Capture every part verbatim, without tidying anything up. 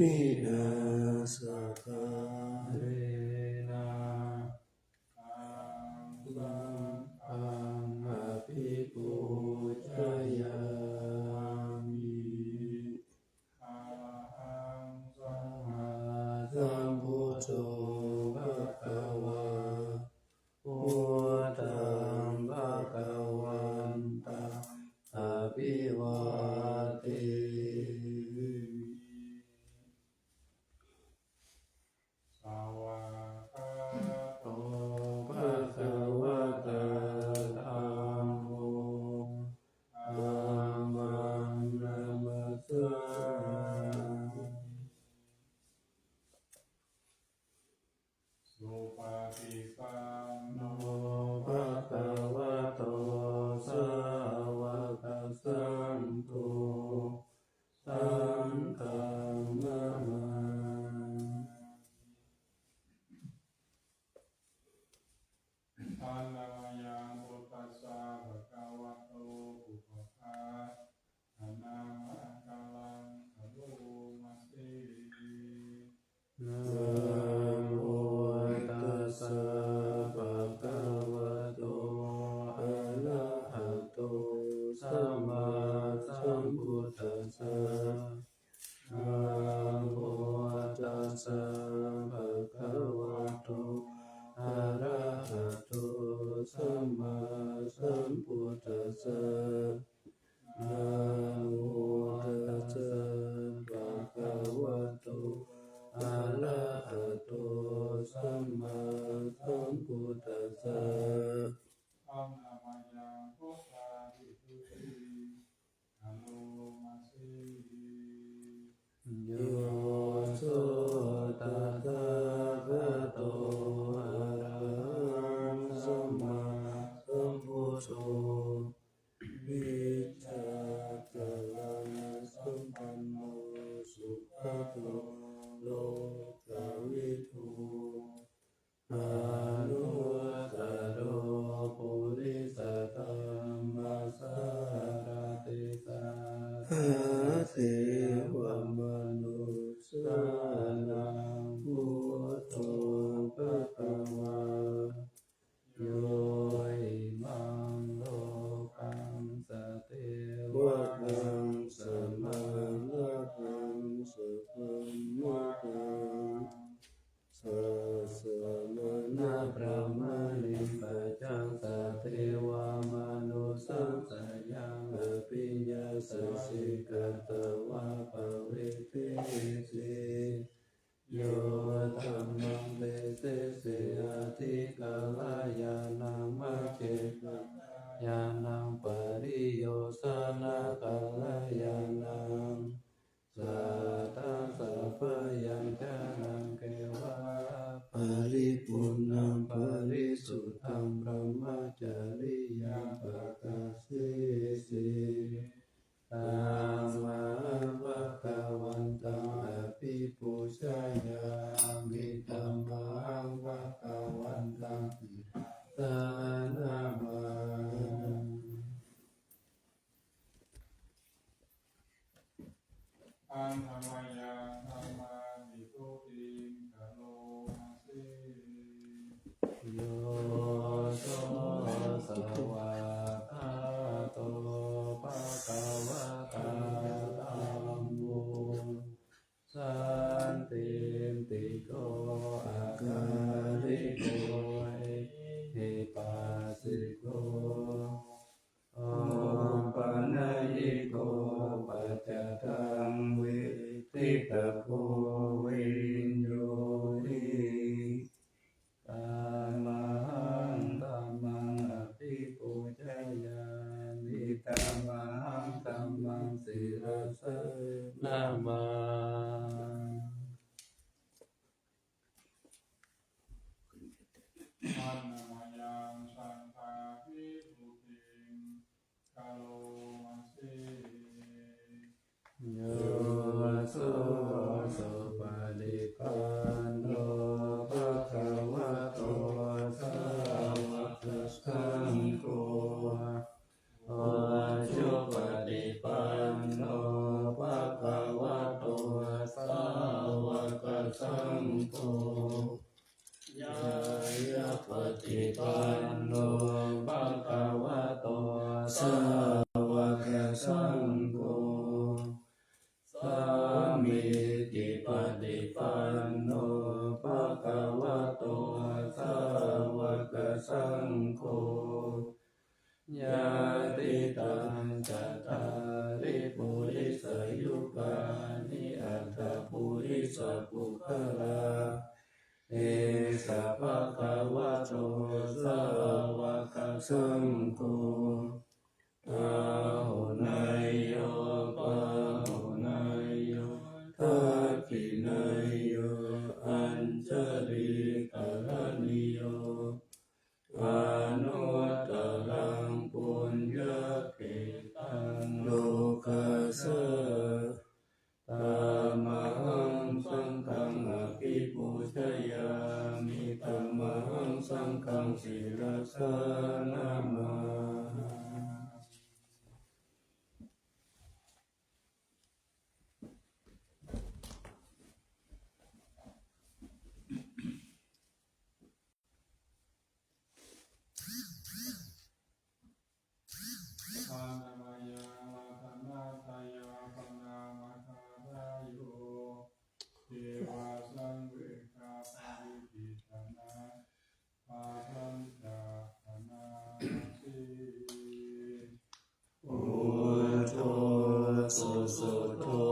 Iminā sakkārena taṃ buddhaṃ abhipūjayāmi. Arahaṃ sammāsambuddho bhagavā, buddhaṃ bhagavantaṃ abhivādemi. Svākkhāto bhagavatā dhammo, dhammaṃ namassāmi. Supaṭipanno bhagavato sāvakasaṅgho, saṅghaṃ namāmi. Handa mayaṃ buddhassa bhagavato pubbabhāganamakāraṃ karoma se. Namo tassa bhagavato arahato sammāsambuddhassa. Namo tassa bhagavato arahato sammāsambuddhassa. Namo tassa bhagavato arahato sammāsambuddhassa. Handa mayaṃ buddhavibhūtiṃ karoma se. Yo so tathāgato arahaṃ sammāsambuddho, vijjācaraṇasampanno sugato lokavidū, anuttaro purisadammasārathi satthā devamanussānaṃ buddho bhagavā. Yo imaṃ lokaṃ sadevatāṃ samāraddhaṃ sabhammakaṃ sassamaṇabrāhmaṇiṃ pajaṃ sadevamanussappayaṃ abhiññāya siddhiṃ katvā pavedhi. Yo dhammaṃ desesi adhikallayanam majjhe pattayānaṃ pariyosānakallayanam sattā sabbayañjanaṃ khevā paripūrṇaṃ parisuddhaṃ brahmacariyaṃ padassesi. Tamahaṃ bhagavantaṃ abhipūjayāmi. Tamahaṃ bhagavantaṃ namāmi. Handa mayaṃ dhammavibhūtiṃ karoma se. Yo so svākkhāto bhagavatā dhammo, sandiṭṭhiko akāliko ehipassiko opanayiko paccattaṃ veditabbo viññūhi. Tamahaṃ dhammaṃ abhipūjayāmi. Tamahaṃ dhammaṃ sirasā namāmi. Handa mayaṃ saṅghavibhūtiṃ karoma se. Yo so supaṭipanno bhagavato sāvakasaṅgho, ujupaṭipanno bhagavato sā Paṭipanno bhagavato sāvakasaṅgho, sāmīcipaṭipanno bhagavato sāvakasaṅgho, yadidaṃ cattāri purisayugāni aṭṭha purisapuggalā, esa bhagavato sāvakasaṅgho, āhuneyyo pāhuneyyo dakkhiṇeyyo añjalikaraṇīyo, anuttaraṃ puññakkhettaṃ lokassāti. Tamahaṃ saṅghaṃ abhipūjayāmi, tamahaṃ saṅghaṃ sirasā namāmi. Anāmayā ratanattayā paṇāmakārayo, devā saṃvegaparittānā padañca gaṇāti. Buddho susuddho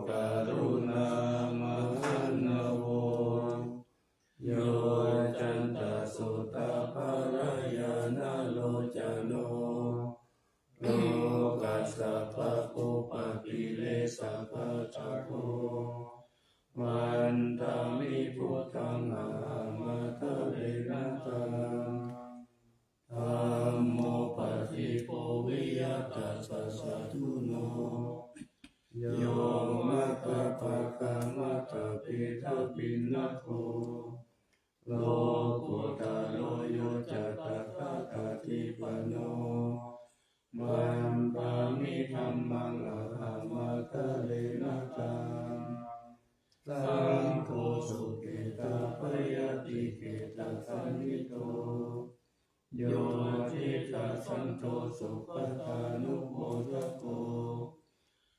karuṇāmahaṇṇavo, yoccantasuddhaparañāṇalocano, lokassa pāpūpakilesaghātako, vandāmi buddhaṃ ahamaṭṭharena taṃ. Dhammo paṭipo viya tassa satthuno, yo maggapākamattabhedabhinnako, lokuttaro yo ca tathāgatipāṇo, vandāmi dhammaṃ ahamaṭṭharena taṃ. Saṅgho sukhetappayatiṭṭhito, yo cittasanto sugatānumodako,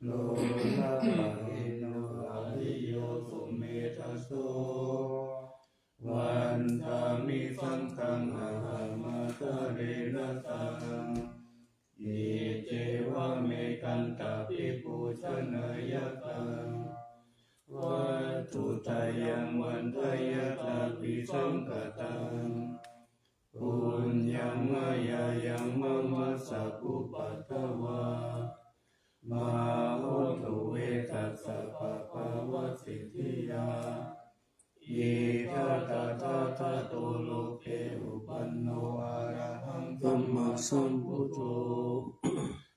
lokapajjeno ariyo sumedhaso, vandāmi saṅghaṃ ahamaṭṭharena taṃ. Iccevamekantabhipūjanāyakaṃ, vatthuttayaṃ vandeyya tabisaṅkhataṃ. Puññaṃ mayā yaṃ mama sabbupaddavā, mā hontu ve tassa pāpāvasiddhiyā. Idha tathāgato loke upanno arahaṃ sammāsambuddho,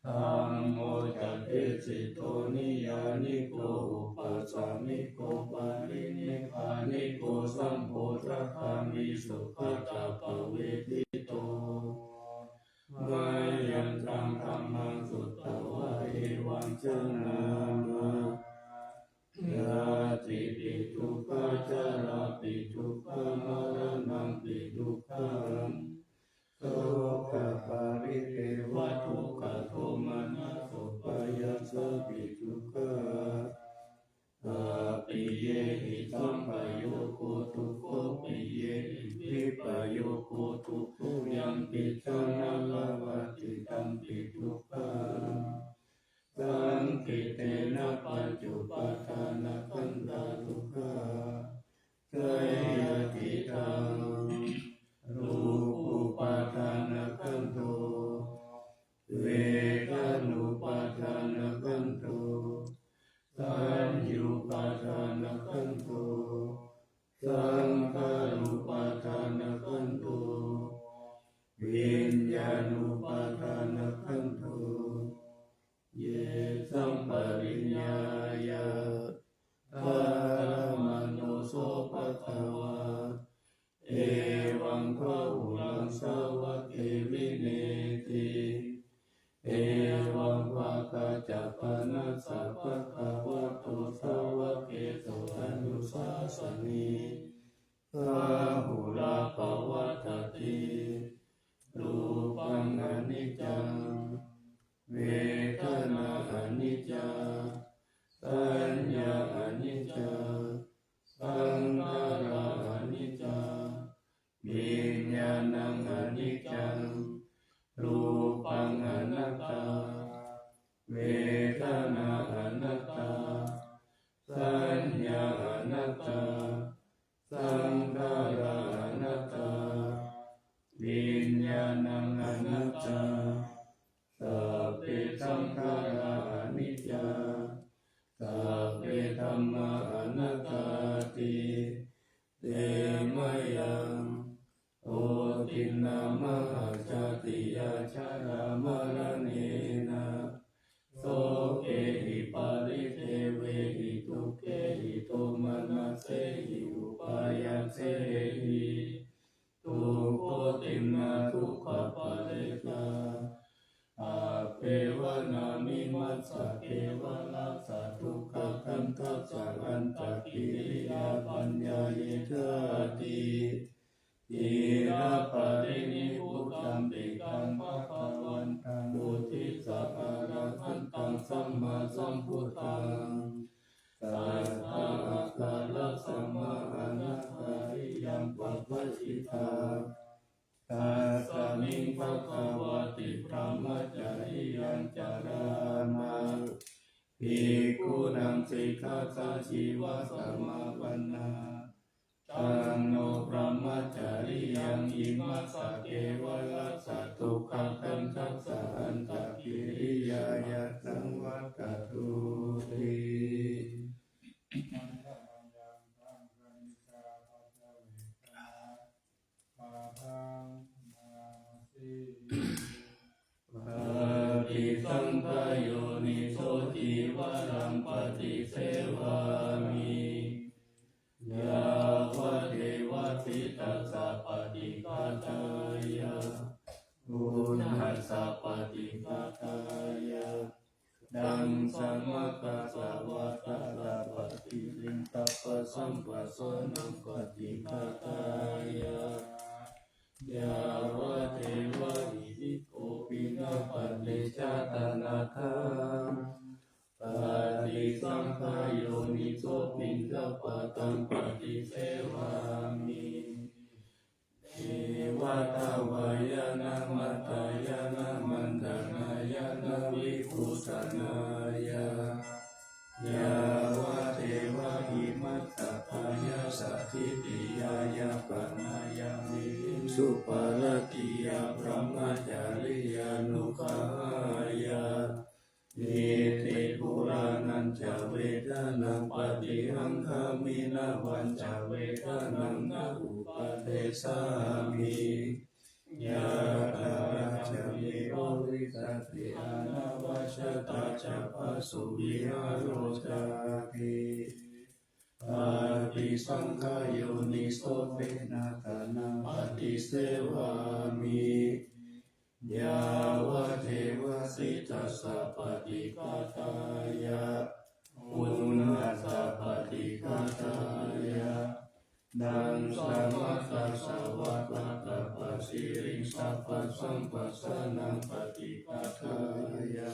dhammo ca desito niyyāniko upasāmiko pariṇibbāniko sambodhagāmī sugatappavedito. Mayantaṃ dhammaṃ sutvā evaṃ janāma, jātipi dukkhā jarāpi dukkhā maraṇampi dukkhaṃ, sokaparidevadukkhadomanassupāyāsāpi dukkhā. Appiyehi sampayogo dukkho, piyehi vippayogo dukkho, yampicchaṃ na labhati tampi dukkhaṃ. Saṅkhittena pañcupādānakkhandhā dukkhā, seyyathidaṃ: rūpūpādānakkhandho, vedanūpādānakkhandho, saññāupādānakkhandho, saṅkhārūpādānakkhandho, viññāṇūpādānakkhandho. Ye saṃ pariññāya paṭipadanto so bhagavā, evaṃ bahulaṃ sāvake vineti. Evaṃ bhāgā ca panassa bhagavato sāvakesu anusāsanī, bahulā pavattati. viññāṇaṃ aniccaṃ, rūpaṃ anattā, vedanā anattā, saññā anattā, saṅkhārā anattā, viññāṇaṃ anattā, sabbe saṅkhārā aniccā, sabbe dhammā anattāti. Te mayaṃ otiṇṇā mahāsātiyā jarāmaraṇena sokehi paridevehi dukkhehi domanassehi upāyāsehi dukkhotiṇṇā dukkhaparetā appeva nāmimassa kevalassa dukkhakkhandhassa antakiriyā paññāyedhāti. Ciraparinibbutampi taṃ bhagavantaṃ uddissa arahantaṃ sammāsambuddhaṃ satthā āgarakkhamaanāgāriyaṃ pabbajitā. Tasmiṃ bhagavā tibrahmacariyaṃ carāma bhikkhūnaṃ sikkhāsājīvasamāpannā. Taṃ no brahmacariyaṃ imassa kevalassa dukkhakkhandhassa antakiriyāya saṃvattatu ti. Paṭisaṅkhā yoniso cīvaraṃ paṭisevāmi yāvadeva sītassa paṭighātāya uṇhassa paṭighātāya daṅsamakasavātātapasiriṃsapasamphassānaṃ paṭighātāya yāvadeva hirikopinapaṭicchādanatthaṃ paṭisaṅkhā yoniso piṇḍapātaṃ paṭisevāmi neva davāya na madāya na maṇḍanāya na vibhūsanāya yāvadeva imassa kāyassa ṭhitiyā yāpanāya vihiṃsuparatiyā brahmacariyānuggahāya niṭṭhipurāṇañca vedanaṃ paṭihaṅkhāmi navañca vedanaṃ na uppādessāmi yātrā ca me bhavissati anavajjatā ca phāsuvihāro cāti. Paṭisaṅkhā yoniso penaṭṭhānaṃ paṭisevāmi yāvadeva sītassa paṭighātāya uṇhassa paṭighātāya daṅsamakasavātātapasiriṃsapasamphassānaṃ paṭighātāya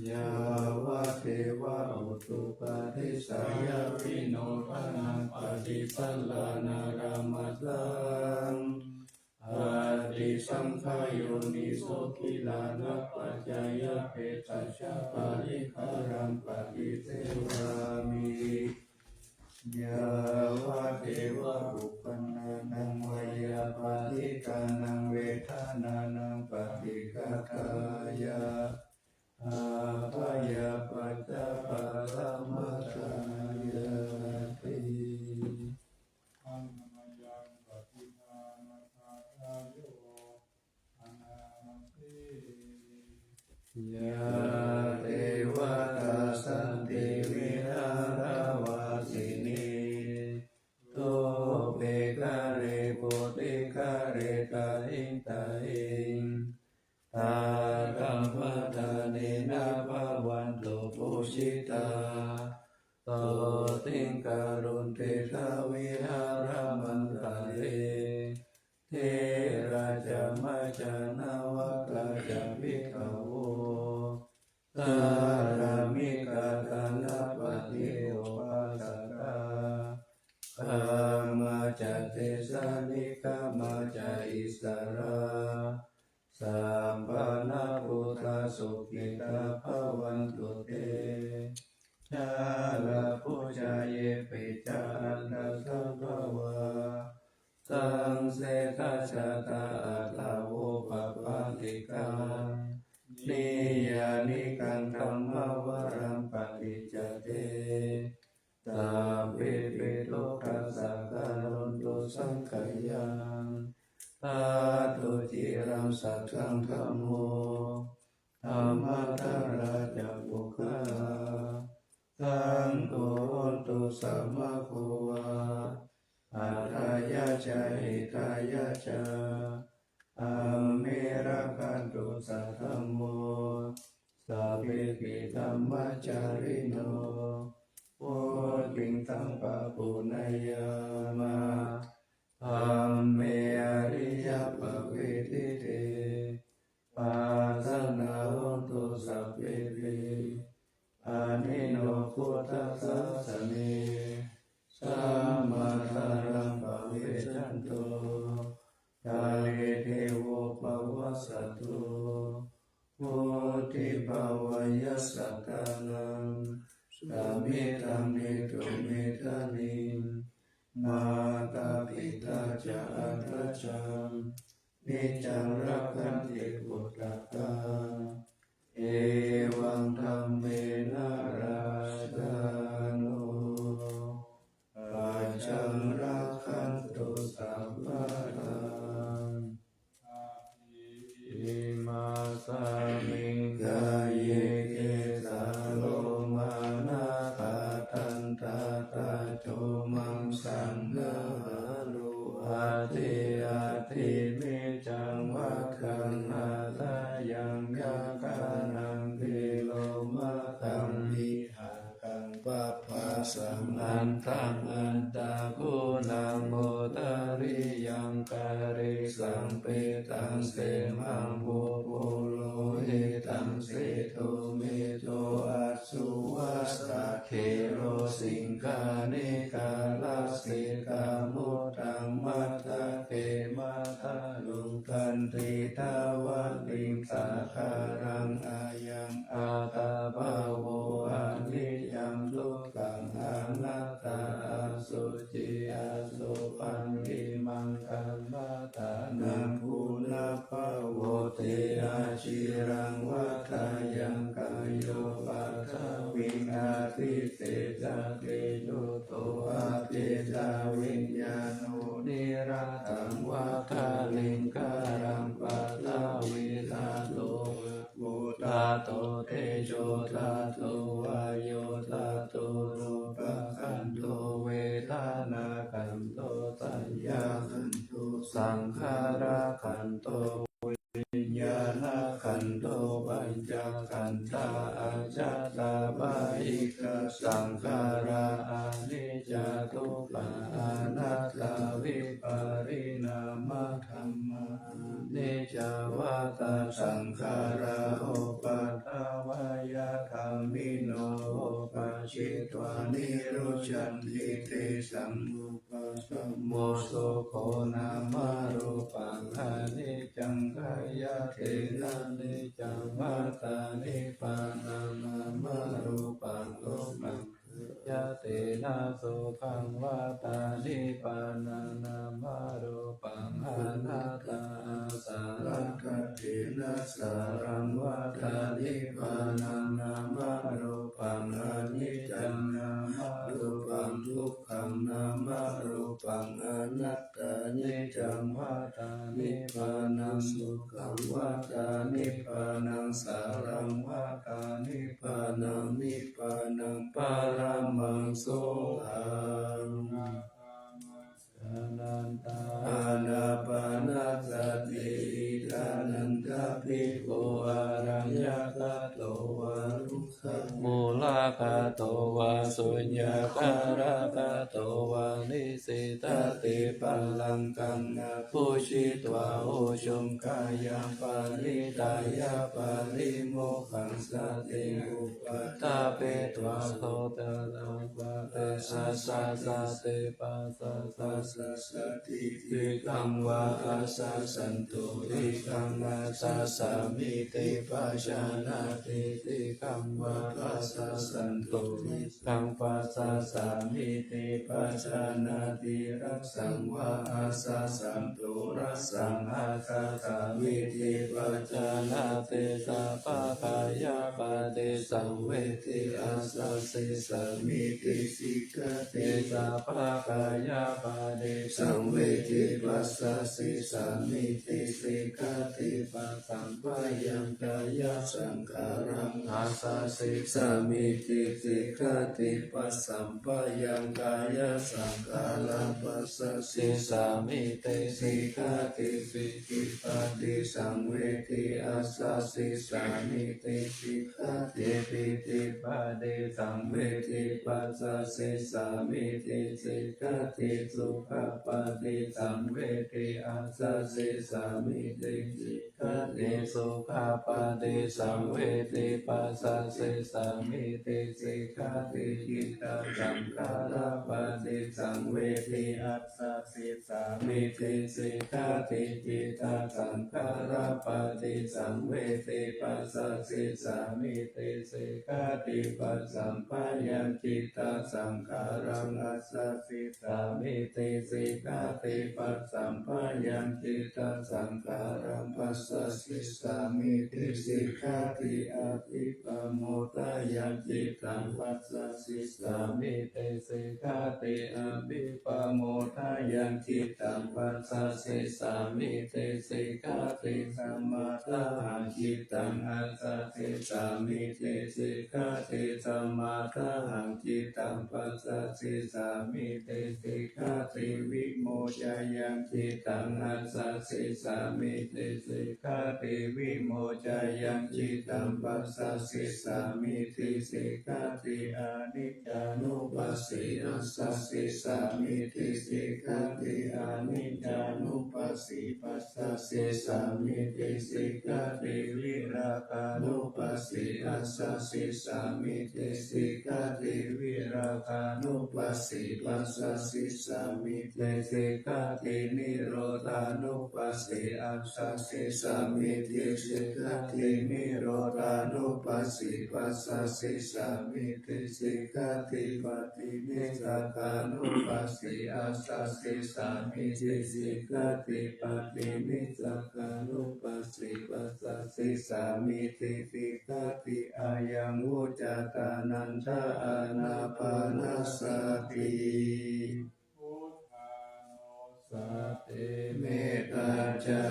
yāvadeva utupadesayavinodanaṃ paṭisallānārāmatthaṃ paṭisaṅkhā yoniso gilānapaccayabhesajjaparikkhāraṃ paṭisevāmi yāvadeva uppannānaṃ veyyābādhikānaṃ vedanānaṃ paṭighātāya abyāpajjhaparamatāyāti. Yā devatā santi vihāravāsinī thūpe ghare bodhighare tahiṃ tahiṃ tā dhammadānena bhavantu pūjitā sotthiṃ karontedha vihāramaṇḍale. Therā ca majjhā navakā ca bhikkhavo sārāmikā dānapatī upāsakā gāmā ca desā nigamā ca issarā. Sappāṇabhūtā sukhitā bhavantu te. Jalābujā yepi ca aṇḍasambhavā, saṃsedajātā athavopapātikā, niyyānikaṃ dhammavaraṃ paṭicca te, sabbepi dukkhassa karontu saṅkhayaṃ. Ṭhātu ciraṃ sataṃ dhammo, dhammaddharā ca puggalā, saṅgho hotu samaggo va, atthāya ca hitāya ca. Amhe rakkhatu saddhammo, sabbepi dhammacārino, vuḍḍhiṃ sampāpuṇeyyāma, dhamme ariyappavedite. Pasannā hontu sabbepi, pāṇino buddhasāsane, sammā dhāraṃ pavecchanto, kāle devo pavassatu, vuḍḍhī bhavāya sattānaṃ, samiddhaṃ netu medaniṃ, mātā pitā ca atrajaṃ, niccaṃ rakkhanti puttakaṃ, evaṃ dhammena rājāno, pajaṃ rakkhantu sabbadā. Imasmiṃ kāye kesā lomā nakhā dantā taco maṃsaṃ nahārū adhī adi meccaṃ vacchaṃ hadayaṃ yakkhānaṃ tilomaṃ vihāraṃ pabāsaṃ antaṃ antaguṇaṃ ottariyaṃ karīsaṃ petaṃ semhaṃ pubbu lohitaṃ sedo medo assū vasā khelo siṅghāṇikā lasikamuddaṃ matthake mathā luṅganti dvāriṃ sakalaṃ ayaṃ attabhāvo aniccaṃ dukkhaṃ anattā asuci asubhaṃ imaṃ kammaṭṭhānaṃ punabbhavoti aciraṃ vatayaṃ kāyo paṭhaviṃ adhisessati chuddho apetaviññāṇo niratthaṃ vata liṅgaraṃ paṭhavī dhātu āpo dhātu tejo dhātu vāyo dhātu rūpakkhandho vedanākkhandho saññākkhandho saṅkhārakkhandho viññāṇakkhandho pañcakkhandhā ajjhattā bahikā saṅkhārā aniccā dukkhā anattā vipariṇāmadhammā aniccā vata saṅkhārā uppādavayadhammino uppajjitvā nirujjhanti tesaṃ rūpaṃ pamo sukho nāmarūpaṃ aniccaṃ khayattena niccaṃ vata nibbānaṃ nāmarūpaṃ dukkhaṃ khayattena sukhaṃ vata nibbānaṃ nāmarūpaṃ anattā āsaratthatthena sāraṃ vata nibbānaṃ nāmarūpaṃ aniccaṃ nāmarūpaṃ dukkhaṃ nāmarūpaṃ anattā niccaṃ vata nibbānaṃ sukhaṃ vata nibbānaṃ sāraṃ vata nibbānaṃ nibbānaṃ paramaṃ sukhaṃ. Anantā ānāpānasati iddhānandā bhikkhū araññagato vā rugg Samādhiṃ. Mūlagato vā suññāgāragato vā nisinno pallaṅkaṃ abhujjhitvā ujuṃ kāyaṃ parittañca paccekagāmiṃ satiṃ upaṭṭhapetvā sotthānaṃ paccattaṃ. Passassati dīghaṃ vā asassatu, dīghaṃ asassāmīti pajānāti, dīghaṃ vā asassatu, dīghaṃ passassāmīti pajānāti, hrasaṃ vā asassatu, hrasaṃ asassāmīti pajānāti, sabbakāyapaṭisam veti asassissāmīti sikkhati, sabbakāyapaṭisam veti passassissāmīti sikkhati, pasamphayaṃ kāyasaṅkhāraṃ asassissāmīti sikkhati, pasamphayaṃ kāyasaṅkhāraṃ passassissāmīti sikkhati, pītipaṭisam veti asassissāmīti sikkhati, pītipaṭisam veti passassissāmīti sikkhati, sukhapaṭisam veti asassissāmīti sikkhati, sukhapaṭisam veti passassissāmīti sikkhati, cittasaṅkhārapaṭisam veti asassissāmīti sikkhati, cittasaṅkhārapaṭisam veti passassissāmīti sikkhati, pasamphayaṃ cittasaṅkhāraṃ asassissāmīti sikkhati, pasamphayaṃ cittasaṅkhāraṃ passassissāmīti sikkhati, abhippamodayaṃ cittaṃ passassissāmīti sikkhati, abhippamodayaṃ cittaṃ passassissāmīti sikkhati, samādahaṃ cittaṃ asassissāmīti sikkhati, samādahaṃ cittaṃ passassissāmīti sikkhati, vimoccanayaṃ cittaṃ asassissāmīti sikkhati, vimoccanayaṃ cittaṃ passassissāmīti sikkhati, aniccānupassī asassissāmīti sikkhati, aniccānupassī passassissāmīti sikkhati, virāgānupassī asassissāmīti sikkhati, virāgānupassī passassissāmīti sikkhati, nirodhānupassī asassissāmīti sikkhati, nirodhānupassī passassissāmīti sikkhati, paṭinissagga nupassī asassissāmīti sikkhati, paṭinissagganupassī passassissāmīti sikkhati, ayaṃ vuccatā nanda ānāpānasati. Buddhānu sati, mettā ca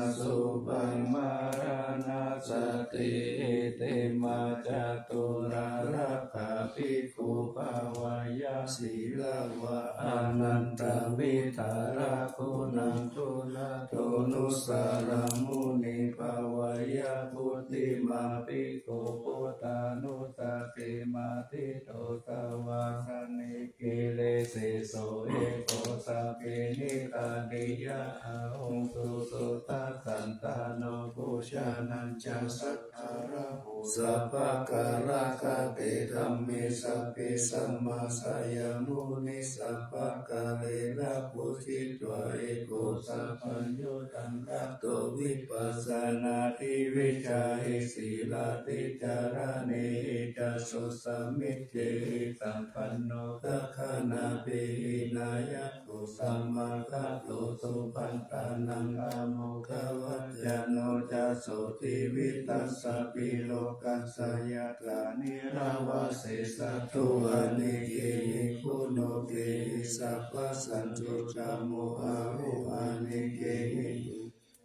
asubhaṃ maraṇasati, itimā caturārakkha bhikkhū bhāweyya sīlavā anantavidhāraguṇaṃ guṇatto-nussaraṃ muni bhāweyya. Puthimā bhikkhū buddhānussatī mathido savāsaṇe, giriseso eko sabbe nikkhantiya ahuṃsu, suddhasandāno bojjhaṅgañca sattharāhu sabbakārakate dhamme sabbe samāsayamuni sabbakālena bojjhitvā eko sabbaññutaṃ katvā vipassanādevijjāhi sīlatejaraṇehi ca susamicchehi sampanno gaganābhidhānayaṃ samāgato supaṭṭhānaṃ āmokavaccano ca sotthi vītasappi lokassa yattha nirāvase satthu anekehi guṇokehi sabbasañjuttammo ahu anekehi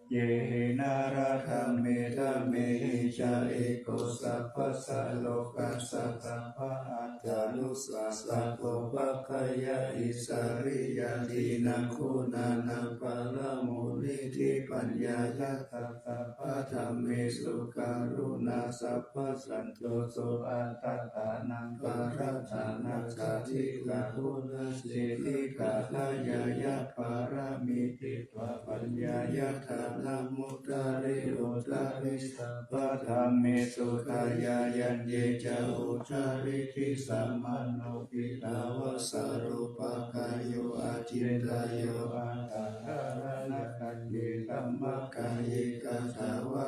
yehi na Dhāraṃ dhamme dhamme hi ca eko sabbassa lokassa sabba attanusasako pakkaya isariya dhinnaguṇānaṃ paramū niṭṭhipaññāya sabbadhammesu karuṇā sabbasantoso attattānaṃ parattānā ca dīghaguṇasiddhi gāthāya yā pāramī paññāya dānamuttari uttari sabbadhammesu dāyāyaññe ca uttariddhi samāno piṭṭhāvasaro pākāyo acintayyo atthadhāranatthaññe dhammakaye katvāna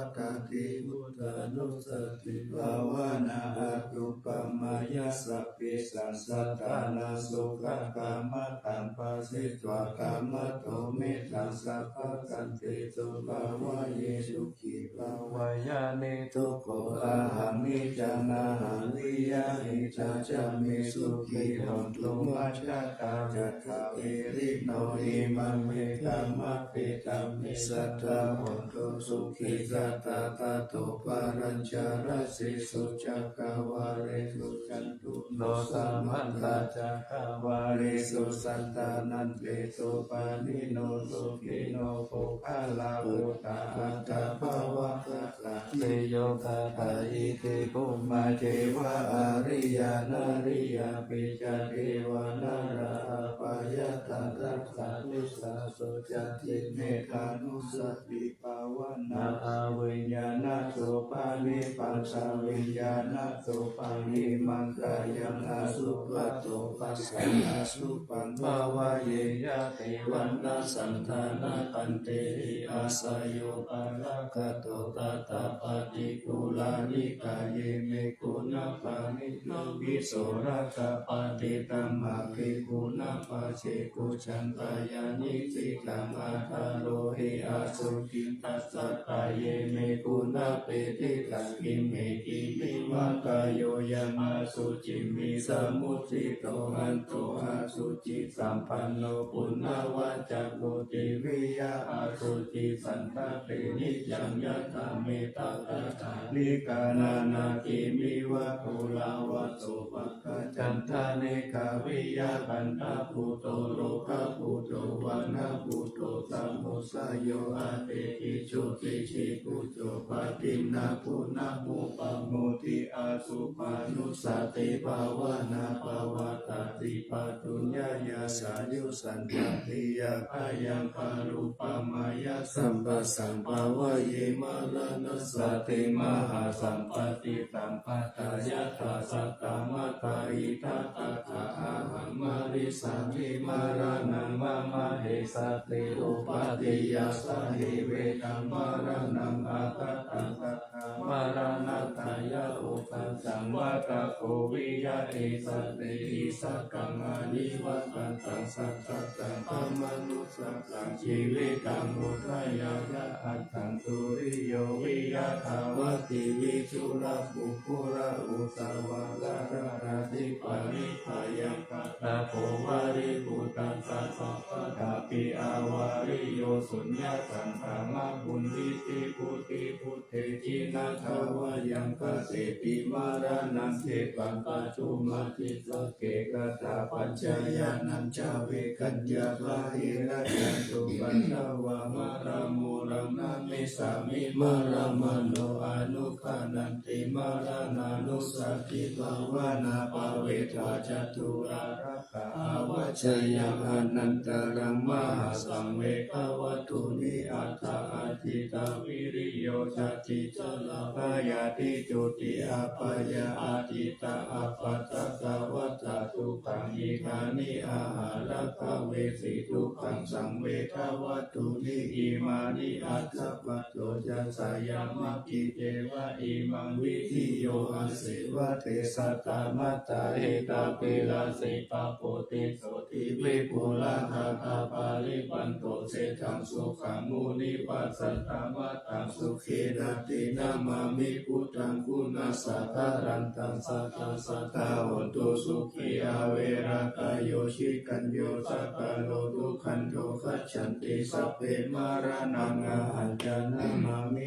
buddhānussatibhāvanā anuppamāya sabbesaṃ sattānaṃ sukhakammataṃ phāsetvā kamato mettaṃ sabbasantesu bhāvaye sukhī bhāvaye niddukkho ahaṃ niccaṃ nahaṃ niyyāmi tā ca me sukhī hontu majjhattā yattha verino imaṃ me dhammapadesitaṃ me sadā hontu sukhitattā tato palañca rāsesu cakkavāḷesu cātuno samantā cakkavāḷesu sattanantesu pāṇino sukhino puggalā buddhā attabhāvaṃ gatāse yo gathā iti bhummā ceva ariyā nariyāpi ca devā nalā apayattā tassa disāsu cāti mettānussati bhāvanā aviññāṇato panidaṭṭhaviññāṇato pahīnaṃ kāyaṃ asubhato passaṃ asubhaṃ bhāvaye yadi vaṇṇaṃ candamā khantehi āsayo paragato tathā paṭikūlā nikāye me guṇapāṇino visuddhā ca paṭitamma bhikkhūnaṃ pacce kuccantā yaṃ niṭṭhitaṃ aṭṭharohi asuciṃ tassa kāye me guṇapāṇino kimme kimmeva kāyo yaṃ asuciṃ visamuṭṭhito hanto asucisampanno puṇṇavacako tividhā asucisantape niccaṃ yathā mettakathanikā nānāgiriṃ iva goṇāvaso pakkañcaṇḍanekavīyakanthabhūto rogabhūto vaṇṇabhūto samusayo atepi jotishibhūto phaṇina guṇaṃ upamodi asupanussati bhāvanā pavattati pāturahaṃ āyussanti yaṃ bhayaṃ anuppamāya sampassaṃ bhāvaye maraṇassati mahāsampatti sampadā yathā saddamattā idha tathā ahaṃ marissāmi maraṇaṃ mama essati uppādeyya sacchivediṃ maraṇaṃ aggahaṃ tathā maraṇatthāya ugghasaṃ vata ko viya essatthi issakaṃ anivakkantaṃ sattaccaṃ brahmanussasaṃ jīvitaṃ udayāya aṭṭhaṃsu riyo viya thavati visurā puggalā ussavā saha ratī paribhayaṃ katvā palighasaṃ sabbathāpi avāreyya suññasaṅkhā mā puññiṃ tibhuti buddhe jinatha vā yaṃ katepi maraṇaṃ cephaṃ katumā dissa ke kathā pañca ñāṇañca veghañca bāhirajjhattupaddavā marāmuraṃ namissāmi marāmāno anugghaṇhanti maraṇānussati bhāvanā pavetva catūhārakaṃ avajjayaṃ anantaraṃ mahāsaṃ vegavatthumhi aṭṭha āditta viriyo cati ca lābhā bhayādi juti apāyā āditta appaṭighātā dukkhā iddhāni āhārappavesi dukkhaṃ saṃvegavatthūni imāni aṭṭha pañca ca sayamaggī ceva imaṃ vidhiyā āsevaṃ te saddamattā etapi rājasī pāpū tisso vipulā gabbhā paripūraṃ seṭṭhaṃ sukhaṃ munivaravacanaṃ etaṃ sukhena te namāmi buddhaṃ guṇasāgaraṃ sadā sadā hontu sukhī averā kāyo khīṇayo sakāyo dukkhato gacchanti sabbe maraṇaṃ ahañca namāmi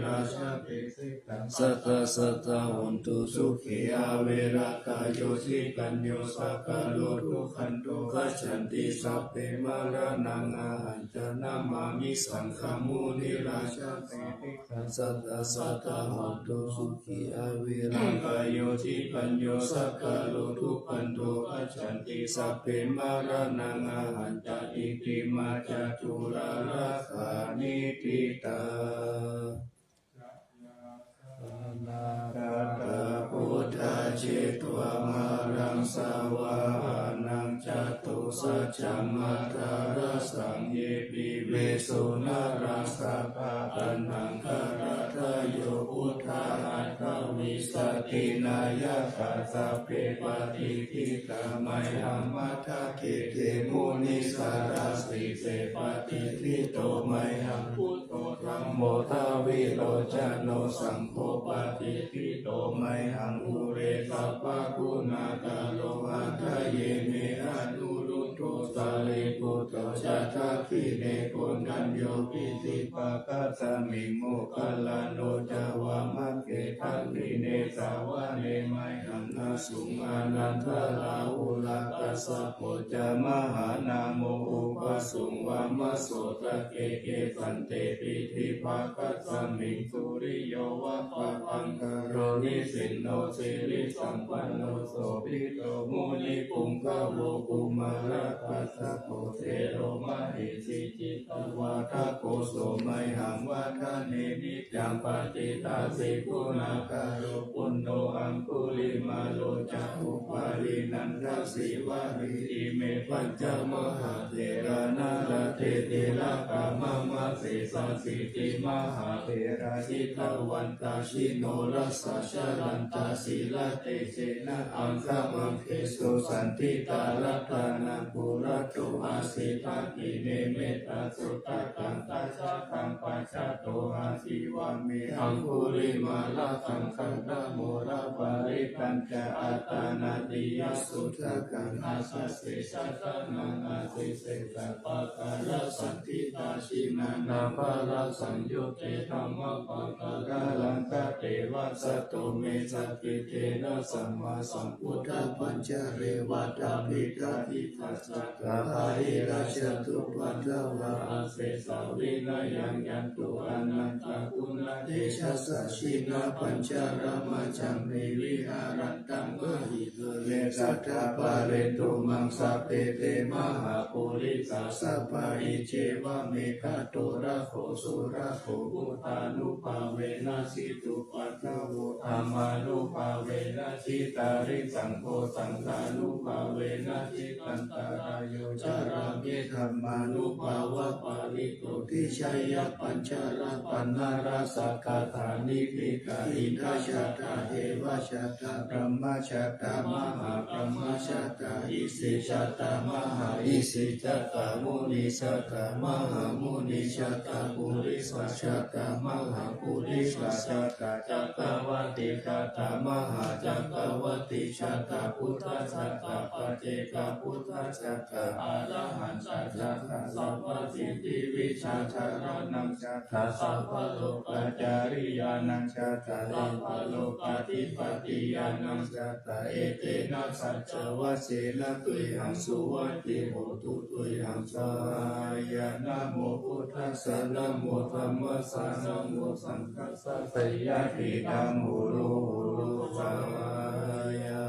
Rājā te siddhaṃ. Sadā sadā hontu sukhī averā kāyo, citañño sakko dukkhando gacchanti sabbe maraṇaṃ ahañca namāmi saṅghaṃ. Munirājā te siddhaṃ. Sadā sadā hontu sukhī averā kāyo, citañño sakko dukkhando gacchanti sabbe maraṇaṃ ahañca. Iti mā caturāgā niṭṭhitā. Saraṇagatā buddhā jetvā māraṃ savāhanaṃ, catusaccāmatarasaṃ ye piviṃsu narāsabhā. Taṇhaṅkarādayo buddhā aṭṭhavīsati nāyakā, sabbe patiṭṭhitā mayhaṃ matthake te munissarā. Sīse patiṭṭhito mayhaṃ buddho dhammo dvilocano, saṅgho patiṭṭhito mayhaṃ ure sabbaguṇākaro. Hadaye me anuruddho sārīputto ca dakkhiṇe, koṇḍañño piṭṭhibhāgasmiṃ moggallāno ca vāmake. Dakkhiṇe savane mayhaṃ āsuṃ ānandarāhulā, kassapo ca mahānāmo ubhāsuṃ vāmasotake. Kesante piṭṭhibhāgasmiṃ suriyo va pabhaṅkaro, nisinno sirisampanno sobhito munipuṅgavo. Kumārakassapo thero mahesī cittavādako, so mayhaṃ vadane niccaṃ patiṭṭhāsi guṇākaro. Puṇṇo aṅgulimālo ca upālī nandasīvalī, ime pañca mahātherā nalāṭe tilakā mama. Sesāsīti mahātherā jitavan tā jinorasā, jalantā sīlatejena aṅgamaṅgesu saṇṭhitā. Ratanaṃ purato āsi dakkhiṇe mettasuttakaṃ, dhajaggaṃ pacchato āsi vāme aṅgulimālakaṃ. Khandhamoraparittañca āṭānāṭiyasuttakaṃ, ākāse chadanaṃ āsi sesā pākārasaṇṭhitā. Jinānābharasaṃyutte dhammapākāralaṅkate, vasato me sakiccena sammāsambuddhapañjare. Vātapittādisañjātā bāhirajjhattupaddavā, asesā vinayaṃ yantu anantaguṇatejasā. Jinapañjaramajjhamhi viharantaṃ mahī- -tale sadā pālentu maṃ sabbe te mahāpurisāsabhā. Icceva me gandhabbo surakkho buddhānubhāvena jitupaddavo, dhammānubhāvena jitārisaṅgho, saṅghānubhāvena jitantarāyo, carāmi dhammānubhāvapālito. Tijjaya pañjara paṇṇara sakkaṭṭha niṭṭhitā, indajātā devajātā brahmajātā mahābrahmajātā isijātā mahāisijātā munijātā mahāmunijātā purisajātā mahāpurisajātā, cakkavattijātā mahācakkavattijātā buddhajātā paccekabuddhajātā arahantajātā sabbasiddhivijjādharānaṃ jātā sabbalokacāriyānaṃ jātā sabbalokādhipatiyānaṃ jātā. Etena saccavajjena tuyhaṃ suvatthi hotu, tuyhaṃ jayamaṅgalaṃ. Namo buddhassa, namo dhammassa, namo saṅghassa. Jayasiddhi hotu, hotu, jaya.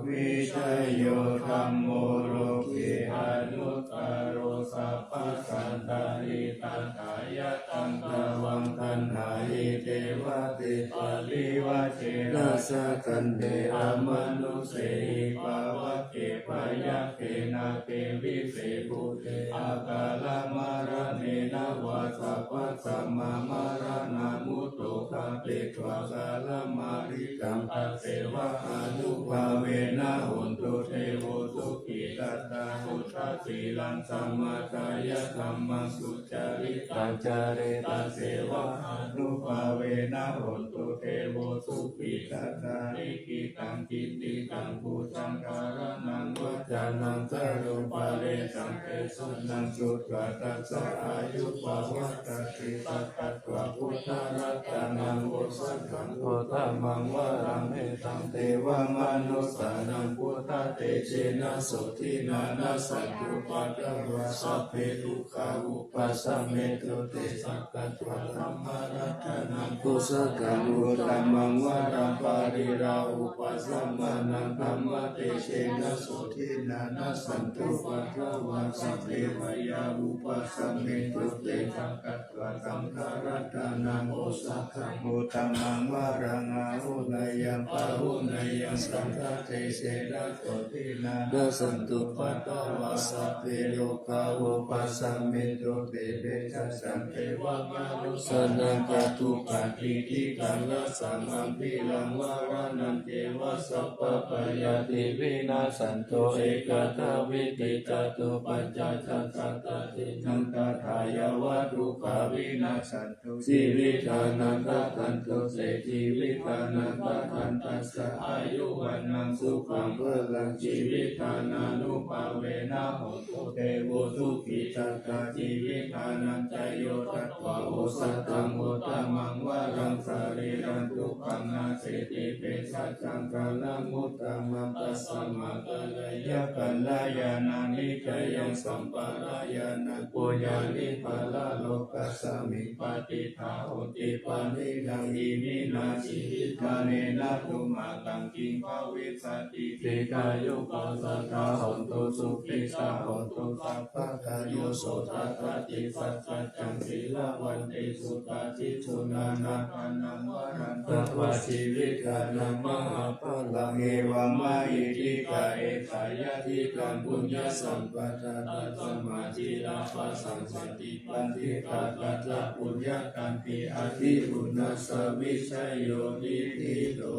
Vijayo dhammo loke anuttaro, sabbasantāni tathāgataṃ, tvaṃ gaṇhāhi devate parivajjena, sakkaṭṭhe amanussehi pāvake, byagghe nāge vise bhūte akālamaraṇena vā, sabbasmā maraṇā mutto Sabbītvā kālamāritaṃ, tasevā ānubhāvena hotu devo sukhitattā. Buddhasīlaṃ samādāya, dhammaṃ sucaritaṃ care, tasevā ānubhāvena hotu devo sukhitattā. Likkhitaṃ cintitaṃ pūjaṃ, dhāraṇaṃ vācanaṃ garuṃ, paresaṃ desanaṃ sutvā, tassa āyu pavaḍḍhatīti. Sakkatvā buddharatanaṃ osathaṃ uttamaṃ varaṃ, hitaṃ devamanussānaṃ, buddhatejena sotthinā, nassantupaddavā sabbe, dukkhā vūpasamentu te. Sakkatvā dhammaratanaṃ osathaṃ uttamaṃ varaṃ, pariḷāhūpasamanaṃ dhammatejena sotthinā, nassantupaddavā sabbe, bhayā vūpasamentu te. Sakkatvā saṅgharatanaṃ osathaṃ uttamaṃ varaṃ, āhuneyyaṃ pāhuneyyaṃ, saṅghatejena sotthinā, nassantupaddavā sabbe, rogā vūpasamentu te. Bhejassaṃ devamanussānaṃ, ṭhātu paṭiṭṭhitaṃ rasaṃ, ambilaṃ varaṇañceva, sabbabhayāti vinassantu, ekadā vīti catupañcāsatacchinaṃ, tathāyeva dukkhā vinassantu, jīvitānaṃ dadantu te. Jīvitā dadantassā, āyu vaṇṇaṃ sukhaṃ balaṃ, jīvitānānubhāvena hotu devo sukhitattā. Jīvitānañca yo datvā osathaṃ uttamaṃ varaṃ, sarīraṃ dukkhānasseti, bhejassaṃ ghāraṃ uttamaṃ, tasmā kālāya kalyāṇaṃ nicayaṃ, sampādāya na puññāni, paralokasmiṃ patiṭṭhā honti pāṇinā. Iminā jīvitānena, tumhākaṃ kiṃ bhavissati? Dīghāyukā sadā hontu, sukhitā hontu sabbada. Yo so tathāti saccajjaṃ, sīlavantesu tathīsu, nānābhānaṃ varaṃ datvā, jīvitā mahapphalaṃ, evammahiddhikā etā yadidaṃ puññasampadā, tasmā jirapasaṃsati, paṇḍitā tatra puññakkhetti, adhipuṇṇassa vijayo niṭṭhito.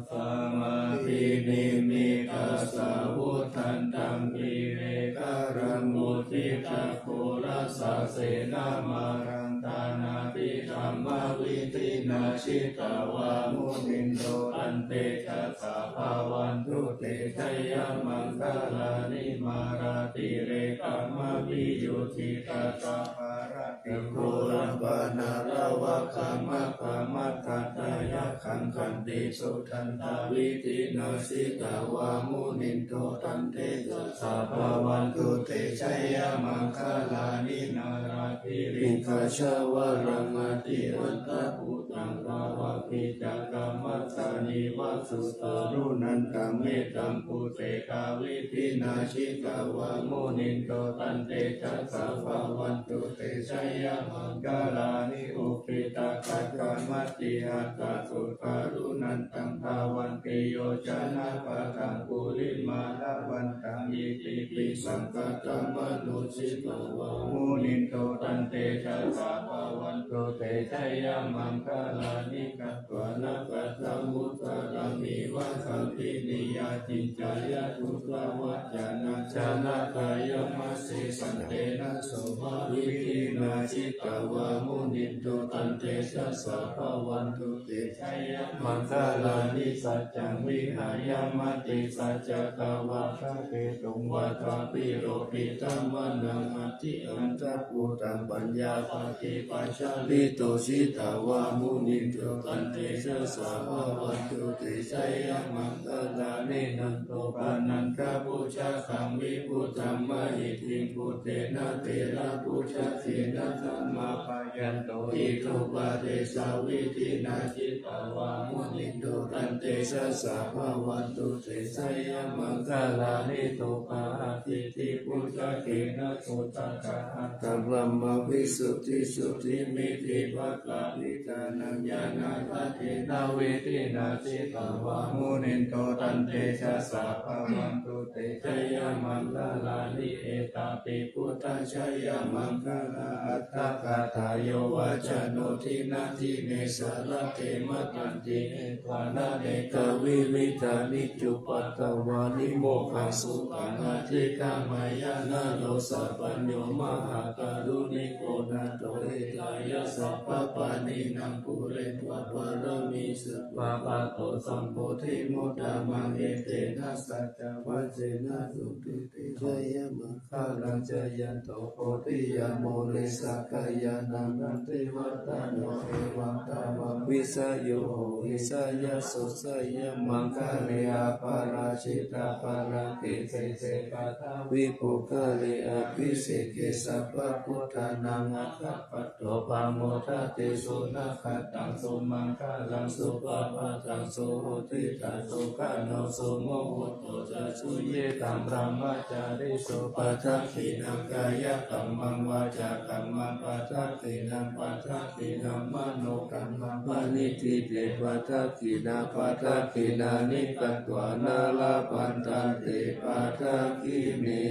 Sabbasmādimānasāvudhantaṃ, grīmekhalaṃ uditaghorasasenamāraṃ, dānādidhammavidhinā jitavā munindo, tantejasā bhavatu te jayamaṅgalāni. Mārātirekamabhiyujjhitasabbarattiṃ, ghorampanāḷavakamakkhamathaddhayakkhaṃ, khantīsudantavidhinā jitavā munindo, tantejasā bhavatu te jayamaṅgalāni. Nāḷāgiriṃ gajavaraṃ atimattabhūtaṃ, dāvaggicakkamasanīva sudāruṇantaṃ, mettambusekavidhinā jitavā munindo, tantejasā bhavatu te jayamaṅgalāni. Ukkhittakhaggamatihatthasudāruṇantaṃ, dhāvantiyojanapathaṅgulimālavantaṃ, iddhībhisaṅkhatamano jitavā munindo, tantejasā bhavatu te jayamaṅgalāni. Katvāna kaṭṭhamudaraṃ iva gabbhinīyā, ciñcāya duṭṭhavacanaṃ janakāyamajjhe, santena somavidhinā jitavā munindo, tantejasā bhavatu te jayamaṅgalāni. Saccaṃ vihāya matisaccakavādaketuṃ, vādābhiropitamanaṃ atiandhabhūtaṃ, paññāpadīpajalito jitavā munindo, tantejasā bhavatu te jayamaṅgalāni. Nandopanandabhujagaṃ vibudhaṃ mahiddhiṃ, puttena therabhujagena damāpayanto, iddhūpadesavidhinā jitavā munindo, tantejasā bhavatu te jayamaṅgalāni. Duggāhadiṭṭhibhujagena sudaṭṭhahatthaṃ, brahmaṃ visuddhijutimiddhibakābhidhānaṃ, ñāṇāgadena vidhinā jitavā munindo, tantejasā bhavatu te jaya maṅgalāni. Etāpi buddhajayamaṅgalaaṭṭhagāthā, yo vācano dinadine sarate matandī, hitvānanekavividhāni cupaddavāni, mokkhaṃ sukhaṃ adhigameyya naro sapañño. Mahākāruṇiko nātho, hitāya sabbapāṇinaṃ, pūretvā pāramī sabbā, patto sambodhimuttamaṃ. Etena saccavajjena, sotthi te jayamaṅgalaṃ. Jayanto bodhiyā mūle, sakyānaṃ nandivaḍḍhano, evaṃ tvaṃ vijayo hohi, jayassu jayamaṅgale. Aparājitapallaṅke, sīse paṭhavipokkhare, abhiseke sabbabuddhānaṃ, aggappatto pamodati. Sunakkhattaṃ sumaṅgalaṃ, supabhātaṃ suhuṭṭhitaṃ, sukhaṇo sumuhutto ca, suyiṭṭhaṃ brahmacārisu. Padakkhiṇaṃ kāyakammaṃ, vācākammaṃ padakkhiṇaṃ, padakkhiṇaṃ manokammaṃ, paṇidhī te padakkhiṇā. Padakkhiṇāni katvāna, labhantatthe padakkhiṇe.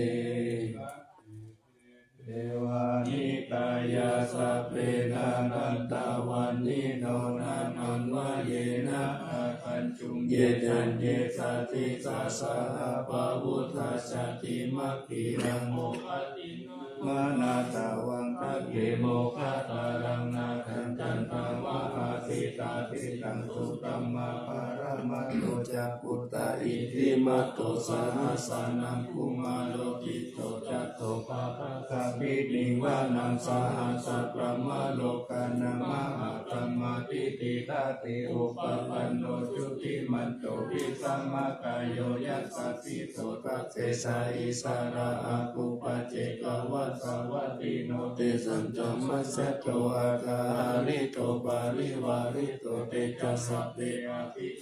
Devā hitañānā sabbe, nāmantaṃ vaṇṇino, nāmanvayena āgañchuṃ. Ye caññe sadisā saha, pavutthajātimakkhīlaṃ, oghatiṇṇamanāsavaṃ, dakkhemoghataraṃ nāgaṃ, candaṃva asitātitaṃ. Subrahmā paramatto ca, puttā iddhimato saha, sanaṅkumāro tisso ca, sopāga samitiṃ vanaṃ. Sahassabrahmalokānaṃ, mahābrahmābhitiṭṭhati, upapanno jutimanto, bhismākāyo yasassi so. Dasettha issarā āgū, paccekavasavattino, tesañca majjhato āga, hārito parivārito. Te ca sabbe abhi-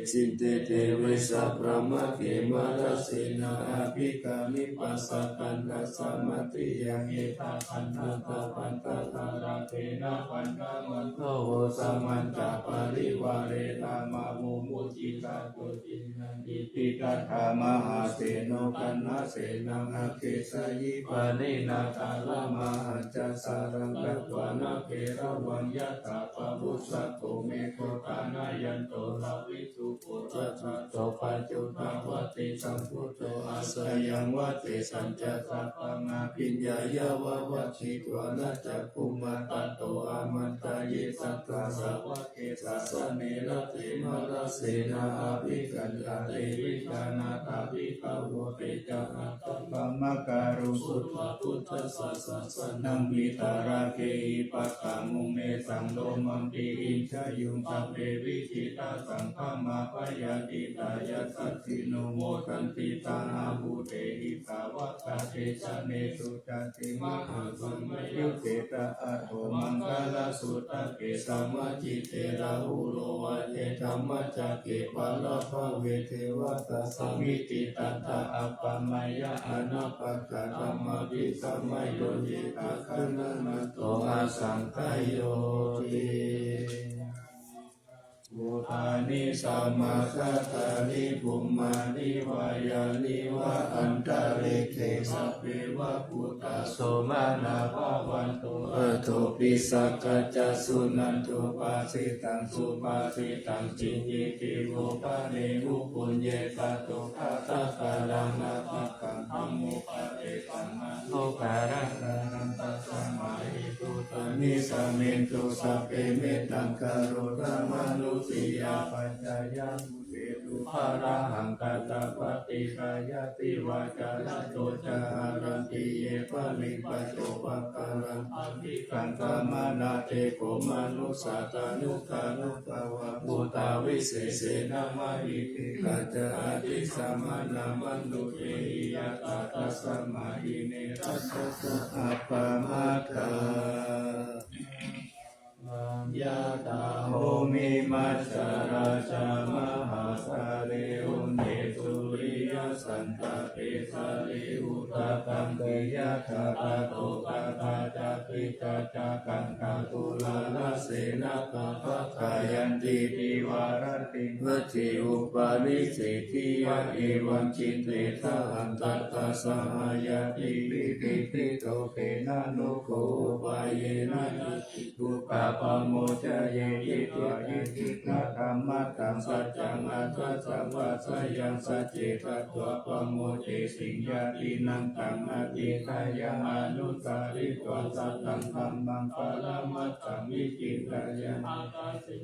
sinde deve, sabrahmake mārasenā, abhikkāmi passa kaṇhassa mandiyaṃ. Etha gaṇhatha bandhatha, rāgena bandhamatthu vo, samantā parivāretha, mā vo muñcittha koci naṃ. Iti tattha mahāseno, kaṇhasenaṃ adesayi, pāṇinā talamāhacca, saraṃ katvāna bheravaṃ, yathā pāvussako megho, thanayanto saviṃ- juṃ purato, paccudāvatti sambuddho, asayaṃvate sañjassataṃ abhiññāya, vavakkhitvāna cakkhumā, tato āmantayi satthā, sāvake sāsane rate. Mārasenā abhikkantā, te vijānātha bhikkhavo, te ca ātappamakaruṃ, sutvā buddhassa sāsanaṃ, vītarāgehi pakkāmuṃ, nesaṃ lomampi iñjayuṃ. Sabbe vijitasaṅgāmā, bhayātītā yasassino, modanti saha bhūtehi, sāvakā te janesutāti. Mahāsamayā te atha maṅgalasuttake, samācite rāhulā vāce, dhammacakke paṭhaviṃ devatā, samitiṃ tattha appamayā, anāpatthidhammavidhamayo, ye taṃ gaṇhantu asaṅkhāyoti. Bhūtāni samāgatāni, bhummāni vā yāni va antalikkhe, sabbe va bhūtā sumanā bhavantu, athopi sakkacca suṇantu bhāsitaṃ. Subhāsitaṃ: Kiñci viruḷhane upuññe, sadukkhātakaraṃ apakaṃ, dhammupadesamanūpakaramā. Tasmā hi bhūtā nisāmentu, sabbe mettaṃ karotha mānusiyā pajāya. Bhūtesu bāhāhaṃ katvāna paṭiggaṇhati, vācārato ca haranti ye baliṃ, paccopakāraṃ abhikaṅkhamānā, te kho manussā tanūkarū pā. Bhūtā visesena mahiddhikā ca, ādi samānā manussāhi yathā. Tasmā hi ne rakkhatha appamattā. Yathā bhūmi majjharā ca mahāsāgare uṅhe, suriyassāntāpe sārīputta Kataṃ piyaṭṭhapato kathā ca pittacca kaṅkhā tularasena kappakāyanti divāratīti vadde upanisaddhiyā evaṃ cittesa antattha sahayapi pītipi tokena no kho upāyena yadi dukkhā pamocaye. Ye ca yadidaṃ dhammaṃ saccaṃ atha ca vāsayaṃ sacce tatvā pamocesiṃ yadidaṃ taṃ adhiṭṭheyya anusaritvā sataṃ dhammaṃ paramatthaṃ vicindeyya.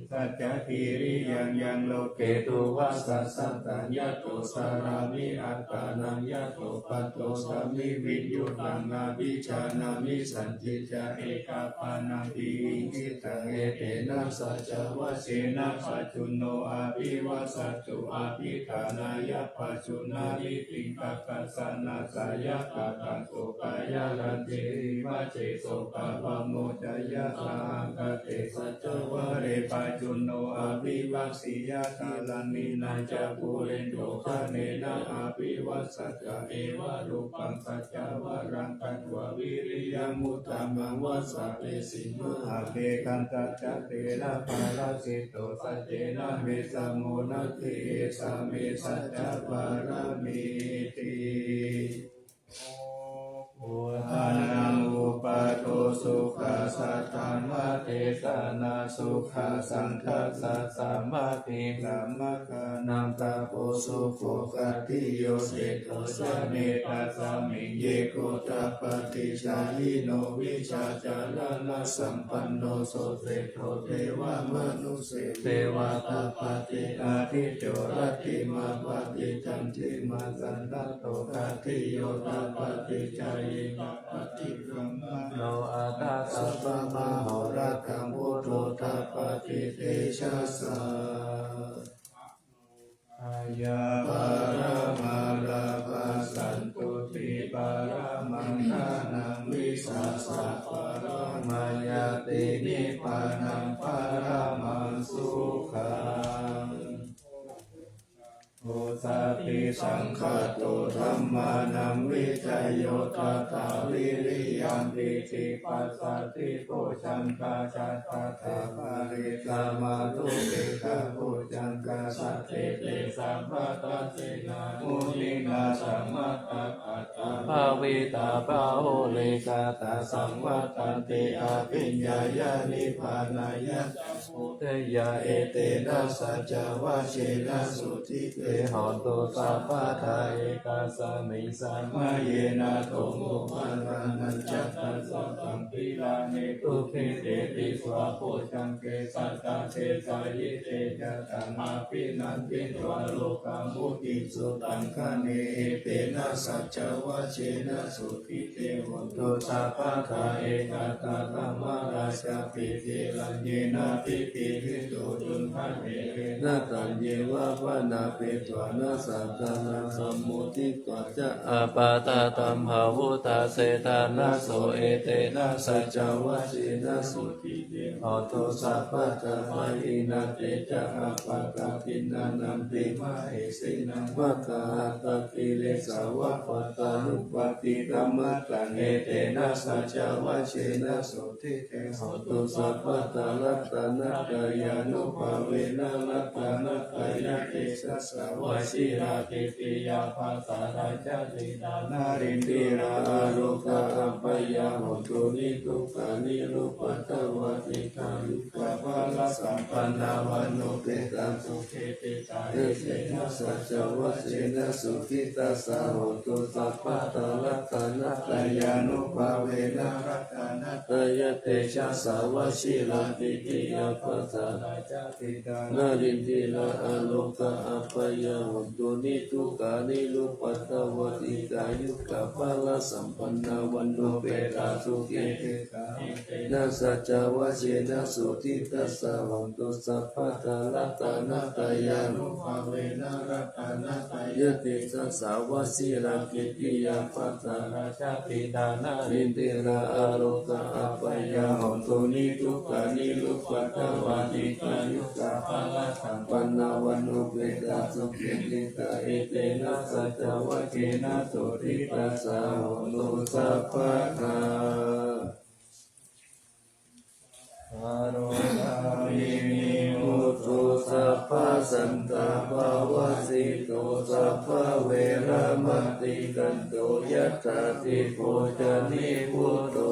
Saccaṃ kiriyaṃ yaṃ loke tuvaṃ sasataṃ yato carāmi attānaṃ yato pattosāmi viññūhaṃ abhijānāmi sañcicca ekapāṇaṃ piyuṃ cittaṃ etena saccavajjena pajjunno abhivajjatu abhidhānāya pajjuṇhāni tiṇhaṅkaṃ janāsāya kataṃ so kāyarañjī vivajje sokā pamoceyya sahagatena saccavajje pajjunno abhivajjeyya kālantena ca puriso khaṇena abhivajjati evarūpaṃ saccavajjena katvā vīriyamuttamaṃ vāsavassī mahābhismā abhikkantā ca therā paravijito saccena vessamo natthi esā me saccapāramīti. Uddhānaṃ upādo sukhā saddhammadesanā sukhā saṅghassa sāmaggī brahmagaṇaṃ tapo sukho khatiyo seṭṭho janetasmiṃ ye gottapaṭicchāyino vijjācaraṇasampanno so seṭṭho devamanu devā tapati ādicco rattimāpati candimā sannaddho khatiyo tapati jhāyī tapati brāhmaṇo atha sabbamahorattaṃ buddho tapati tejasā. Kaya paramā lābhā santuṭṭhi paramaṃ ṭhānaṃ vissāsa paramā ñāti nibbānaṃ paramaṃ sukhaṃ. Osatthi saṅkhāto dhammānaṃ vicayo tathā vīriyampīti passaddhi bojjhaṅgā ca tathāpare samādhupekkhabojjhaṅgā sattete sabbadassinā muninā sammadakkhātā bhāvitā bahulīkatā saṃvattanti abhiññāya nibbānāya ca bodhiyā etena saccavajjena sotthi te hotu sabbadā. Ekasmiṃ samaye nātho moggallānañca dassataṃ gilāne dukkhite disvā bojjhaṅge satta desayi te ca taṃ abhinanditvā rogā mucciṃsu taṅkhaṇe etena saccavajjena sotthi te hotu sabbadā. Ekadā dhammarājāpi gelaññenābhipīḷito cundattherena taññeva bhaṇāpetvāna satañca sammoditvā ca ābādhā tamhā vuṭṭhāsi ṭhānaso etena saccavajjena sotthi te hotu sabbadā. Pahīnā te ca ābādhā tiṇṇannampi mahesinaṃ maggāhatakilesāva pattānuppattidhammataṃ etena saccavajjena sotthi te hotu sabbadā. Ratanattayānubhāvena ratanattayatejasā vajirakkhittiyā bhāsatā ca tiṇṇannā rindhirā arogā abyāyo hontu niddukkha nirupaddavā dīghāyukā balasampannā vaṇṇuppetā sukhititā etena saccavajjena sukhitassā hotu sabbadā. Ratanattayānubhāvena ratanattayatejasā vajirakkhittiyā bhāsatā ca tiṇṇannā rindhirā arogā abyāyo hontu niddukkha nirupaddavā dīghāyukā balasampannā vaṇṇuppetā sukhititā etena saccavajjena sukhitassā hontu sabbadā. Ratanattayānubhāvena ratanattayatejasā vajirakkhittiyā bhāsatā ca tiṇṇannā rindhirā arogā abyāyo hontu niddukkha nirupaddavā vā dīghāyukā balā, dhammavādanupekkhaṃ sukhī tita, etena saccavajjena sotthī tassa hontu sabbadā. Ārogā vinimutto, sabbasantāpavajjito, sabbaveramatikkanto, yattha dīpo ca nibbuto.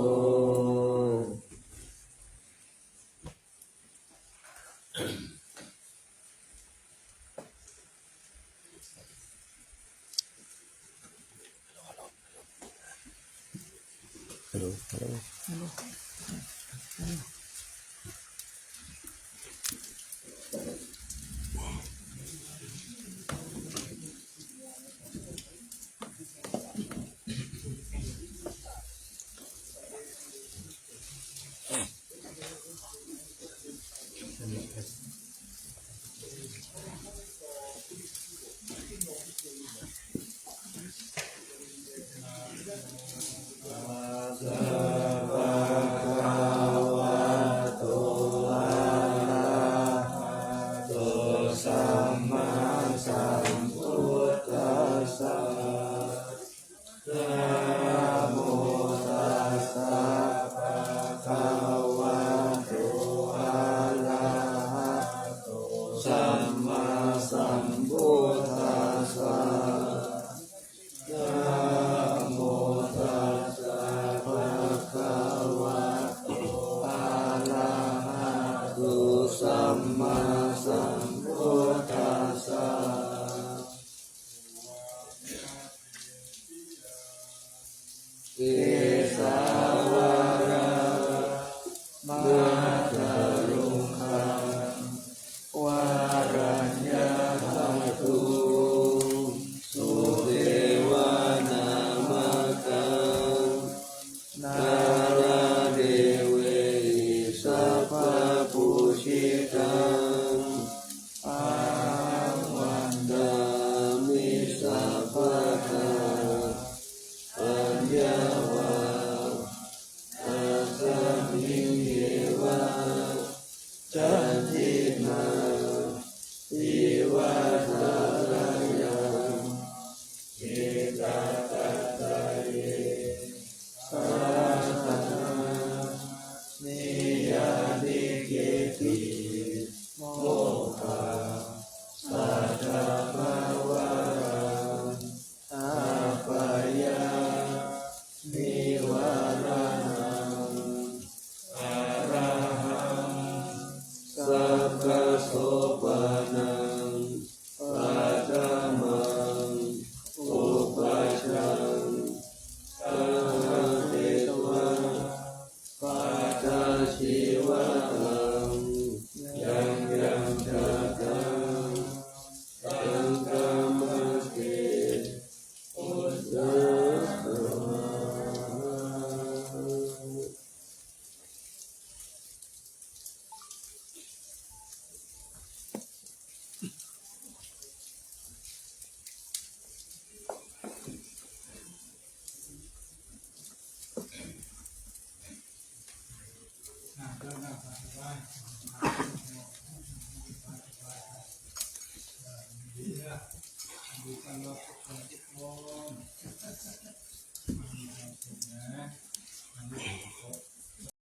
Hello, hello. Namo tassa bhagavato arahato sammāsambuddhassa. Namo tassa bhagavato arahato sammāsambuddhassa. Kesā vācāmbūhakāsi manāsavaci, vācābhikkāmuṃ haraññā bhaṇātuṃ. Sudevaṃ nāmakaṃ nāradevehi sabbapūjitaṃ, ahaṃ vandāmi sabbadā. Aññāvā tasmiṃ yeva candimā iva thārāya, hitāgacchaye sadāmaṃ niyyādīti mokkhamadhyamamāraṃ. Bhayanivaṇṇaṃ arahaṃ saggasopaṇṇaṃ paṭhamaṃ pubbajaṃ gahetvā pattacīvaraṃ. Yaṃ yaṃ jātaṃ saṅghamajjhe pucchassaṃ.